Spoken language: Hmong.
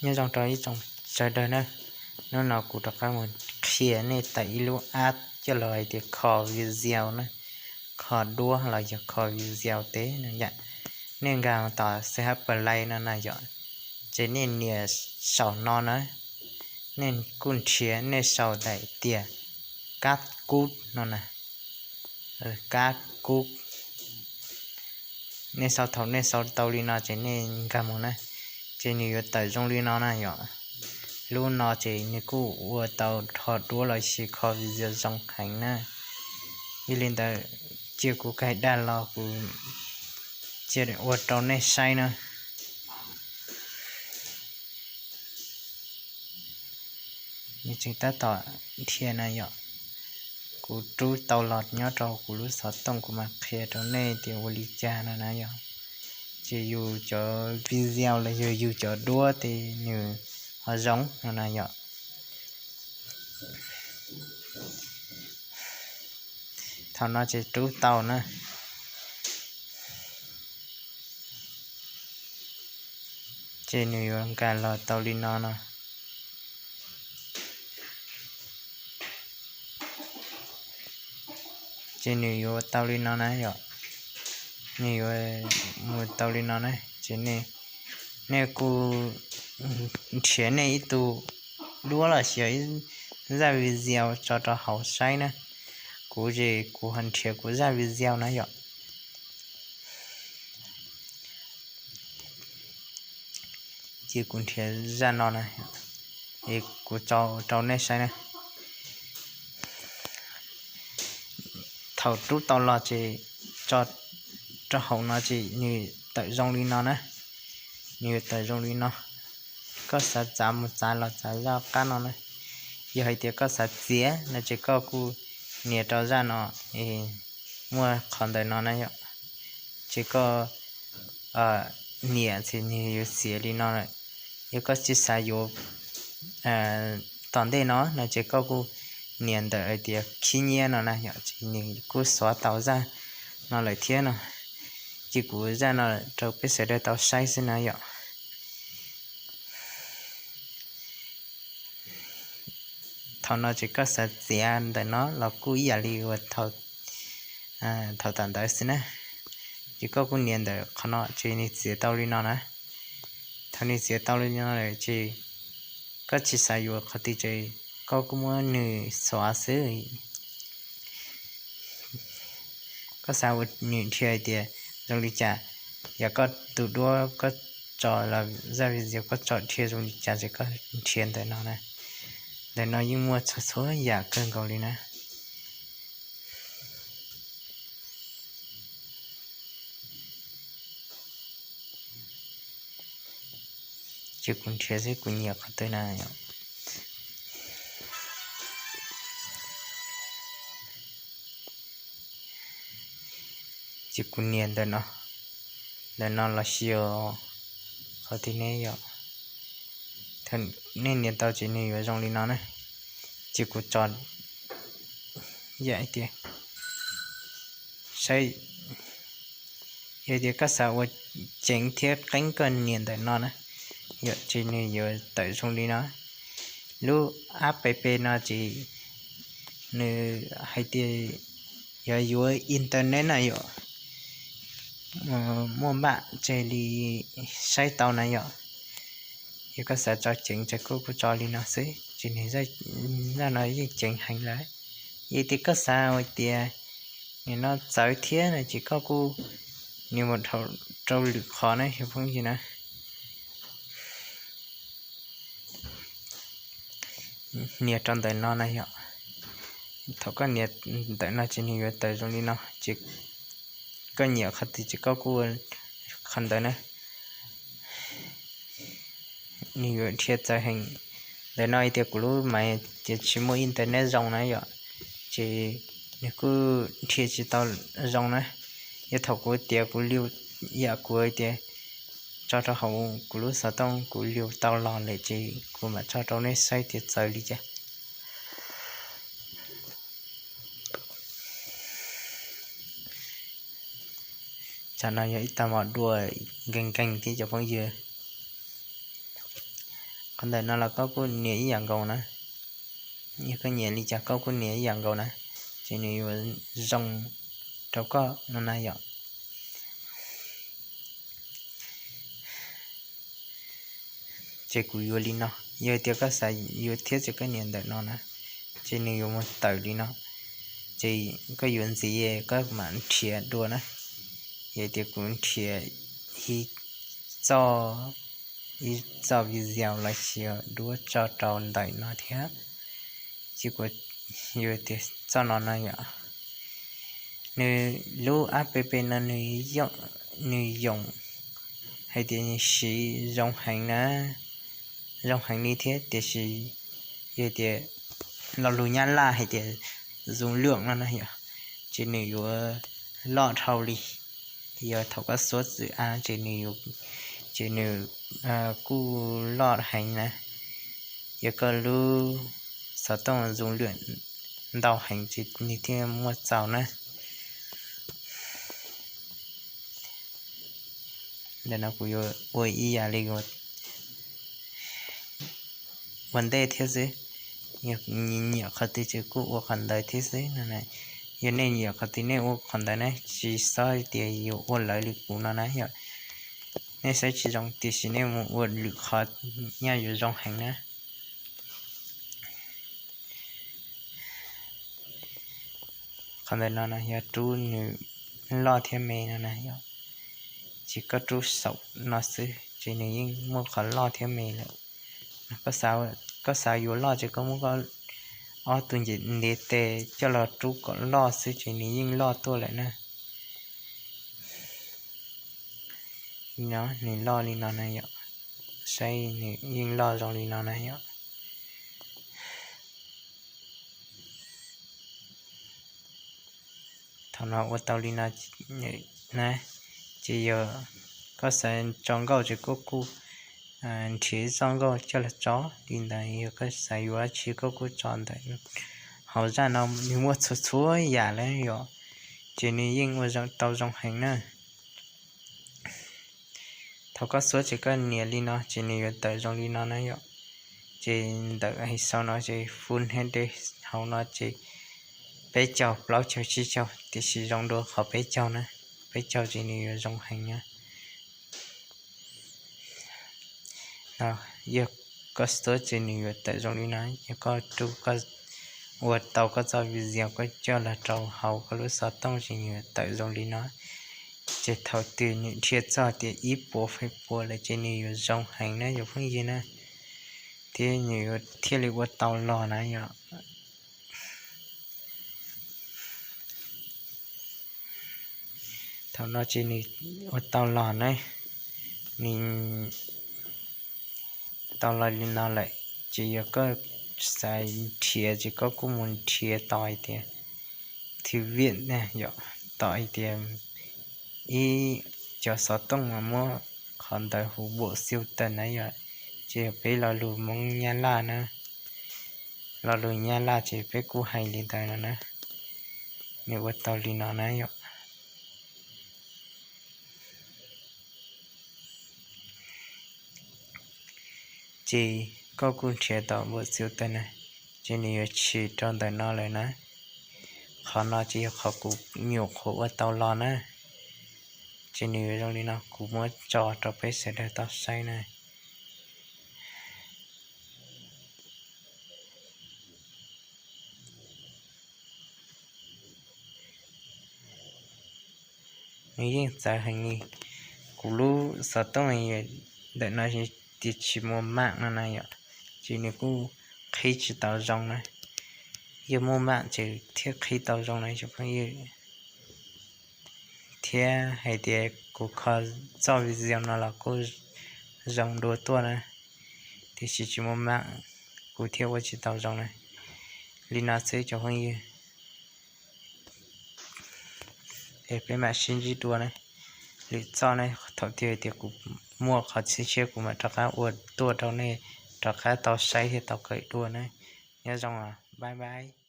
Nyob zoo rau ib tsoom sawv daws na, hnub no kuv rov qab mus qhia nej tawm ib lub app coj los hais tias kho video na, kho duab los yog kho video teb no yom. Nej nkag tom C H Play no na yom, ces nej nias saum no na, nej kuj nrhiav nej sau daim tias kab kub no na, kab kub. Nej sau, thaum nej sau tau li no ces nej nkag mus na, ces nws yuav tawm zoo li no na yom. Lub no ces nws kuj ua tau rho duab los sis kho video zoo heev na. Yog li ntawd, cia kuv kaig dag los kuv cia ua rau nej saib na. Nws tseem tab tom dhia na yom. Kuv rub tau los nyob rau kuv lub xov tooj kuv mam qhia rau nej tias ua li cas no na yom. Ces yus cov video los yog yus cov duab ces nws ho zoo no na yom. Thaum no ces rub tau na, ces nws yuav nkag los tau li no no. Ces nws yuav tau li no na yom. Nws yuav mus tau li no na ces nej kuj nrhiav nej ib tug duab los sis zaj video tso rau hauv saib na. Kuv ces kuv ho nrhiav kuv zaj video na yom. Ces kuv nrhiav zaj no na, es kuv tso rau nej saib na. Thaum rub tau los ces tso rau hauv no ces nws tawm zoo li no na. Nws tawm zoo li no. Koj xav txav mus txav los txav zaj qab no na. Yog hais tias koj xav txiav no ces koj kuj nias rau zaj no, muaj qhov ntawm no na yom. Ces koj nias ces nws yuav txiav li no lawm. Yog koj tsis xav yuav tom ntej no no ces koj kuj nias ntawm hais tias khib nyiab no na yom, ces nws kuj xuav tau zaj no lawm thiab no. Ces kuv zaj no rau peb sawv daws tau saib xwb na yom. Thaum no ces koj xav txiav ntawm no los kuj ib yam li uas thaum tom ntawd xwb na. Ces koj kuj nias ntawm qhov no ces nws txiav tau li no na. Thaum nws txiav tau li no lawm ces koj tsis xav yuav qhov twg ces koj kuj muab nws xuav xwb. Koj xav ua nws dhia hais tias zoo li cas, yog koj tus duab koj tso los zaj video koj tso dhia zoo li cas ces koj nrhiav ntawm no na. Ntawm no yeej muaj txhua txhua yam kawg nkaus li na. Ces kuv nrhiav xwb, kuv nyiam qhov twg na yom. Ces kuv nias ntawm no, ntawm no los sis qhov twg ne yom. Nej nias tau ces nws yuav zoo li no na. Ces kuv tso yam tias saib, yog tias koj xav ua ceev thiab qeeb koj nias ntawm no na, yom, ces nws yuav tawm zoo li no. Lub app no ces nws hais tias yog yuav internet na yom, muaj npaj tseg li saib tau na yom. Yog koj xav tso ceev ces koj kuj tso li no xwb ces nws, zaj no yeej ceev heev lawm. Yog tias koj xav hais tias nim no txawv thiab no ces koj kuj nias mus rau lwm qhov na cov phooj ywg na. Nias rau ntawm no na yom. Thaum koj nias ntawm no ces nws yuav tawm zoo li no ces koj nyiam qhov twg ces koj kuj ua qhov ntawd na. Nws yuav dhia txawv heev. Ntawm no hais tias kuv lub maiv ces tsis muaj internet zoo na yom, ces nws kuj dhia tsis tau zoo na. Yog thaum kuv tias kuv liu, yam kuv hais tias tso rau hauv kuv lub xov tooj kuv liu tau los lawm ces kuv mam tso rau nej saib tias txawv li cas. Tsam no yog ib tag hmo dua nkees nkees thiab cov phooj ywg. Qhov ntawm no los koj kuj nias ib yam nkaus na. Yog koj nyiam li cas koj kuj nias ib yam nkaus na, ces nws yuav zoo rau koj no na yom. Ces kuv yuav li no, yog tias koj xav yuav thiab ces koj nias ntawm no na, ces nws yuav mus tawm li no. Ces koj yuav ntxiv koj mam nrhiav dua na. Yog tias kuv nrhiav ib txoj, ib txoj video los sis duab tso rau ntawm no thiab. Ces kuv yuav tias txoj no no yom. Nws lub app no nws, nws yoom hais tias nws siv zoo heev na, zoo heev li thiab tiam sis yog tias lo lus Nyab Laj hais tias zoom lượng no na yom, ces nws yuav loj dhau li. Yog thaum koj xuab txwm av ces nws, ces nws kuj loj heev na. Yog koj lub xov tooj zoom lượng ntau heev ces nws thiaj muaj txaus na. Ntawm no kuv yuav ua ib yam li ua ntej thiab xwb. Yog nyiam qhov twg ces kuj ua qhov ntawd thiab xwb no. Yog nej nyiam qhov twg nej ua qhov ntawd na, tsis txhob tias yuav ua lawv li kuv no na yom. Nej saib tsis zoo tiam sis nej mus ua lwm qhov nyaj yuav zoo heev na. Qhov ntawm no no yog rub nws loj thiab me no na yom. Ces koj rub saum no xwb ces nws yeej muaj qhov loj thiab me lawm. Koj xav yuav loj ces koj muab koj ob tug ntiv tes coj los rub kom loj xwb ces nws yeej loj tuaj lawm na. Li no nws loj li no na yom. Saib nws yeej loj zoo li no na yom. Thaum no ua tau li no na, ces yog koj xav tso nkauj ces koj kuj nrhiav txoj nkauj coj los tso li ntawd. Yog koj xav yuav dab tsi koj kuj tso ntawm. Hauv zaj no nws muaj txhua txhua yam lawm yom, ces nws yeej ua tau zoo heev na. Thaum koj xuab ces koj nias li no ces nws yuav tawm zoo li no na yom. Ces ntawm hais xaus no ces full HD hauv no ces peb caug, plaub caug, tsib caug, tiam sis zoo dua qhov peb caug na. Peb caug ces nws yuav zoo heev na. Yog koj xuab ces nws yuav tawm zoo li no. Yog koj rub, ua tau koj txoj video koj coj los rau hauv koj lub xov tooj ces nws yuav tawm zoo li no. Ces thaum twg nws dhia txog tias ib puas feem pua lawm ces nws yuav zoo heev na cov phooj ywg na, thiab nws yuav thiaj li ua tau los na yom. Thaum no ces nws ua tau los na, nws tau los li no lawm, ces yog koj xav nrhiav ces koj kuj mus nrhiav tau hais tias thư viện na yom, tau hais tias ib cov xov tooj mas muab qhov ntawd hu bộ sưu tập na yom, ces yog peb lo lus Hmoob Nyab Laj na, lo lus Nyab Laj ces peb kuj hais li ntawd no na, nws ua tau li no na yom. Ces koj kuj nrhiav tau bộ sưu tập na, ces nws yuav tshwm rau ntawm no lawm na. Qhov no ces yog qhov kuv nyuam qhuav ua tau los na, ces nws yuav zoo li no, kuv muab tso rau peb sawv daws tau saib na. Nws yeej txawv heev li. Kuv lub xov tooj ntawm no tias tsis muaj maj no na yom, ces nws kuj qhib tsis tau zoo na. Yog muaj maj ces thiaj qhib tau zoo na cov phooj ywg. Thiab hais tias kuv kho txoj video no los kuj zoo dua tuaj na, tiam sis tsis muaj maj, kuv thiaj ua tsis tau zoo na. Li no xwb cov phooj ywg, es peb mam sib ntsib dua na. Lwm txoj ne, thaum twg tias kuv muaj qhov txhia tshiab kuv mam rov qab ua tuaj rau nej rov qab tau saib thiab tau kawm dua na. Nyob zoo, bye bye.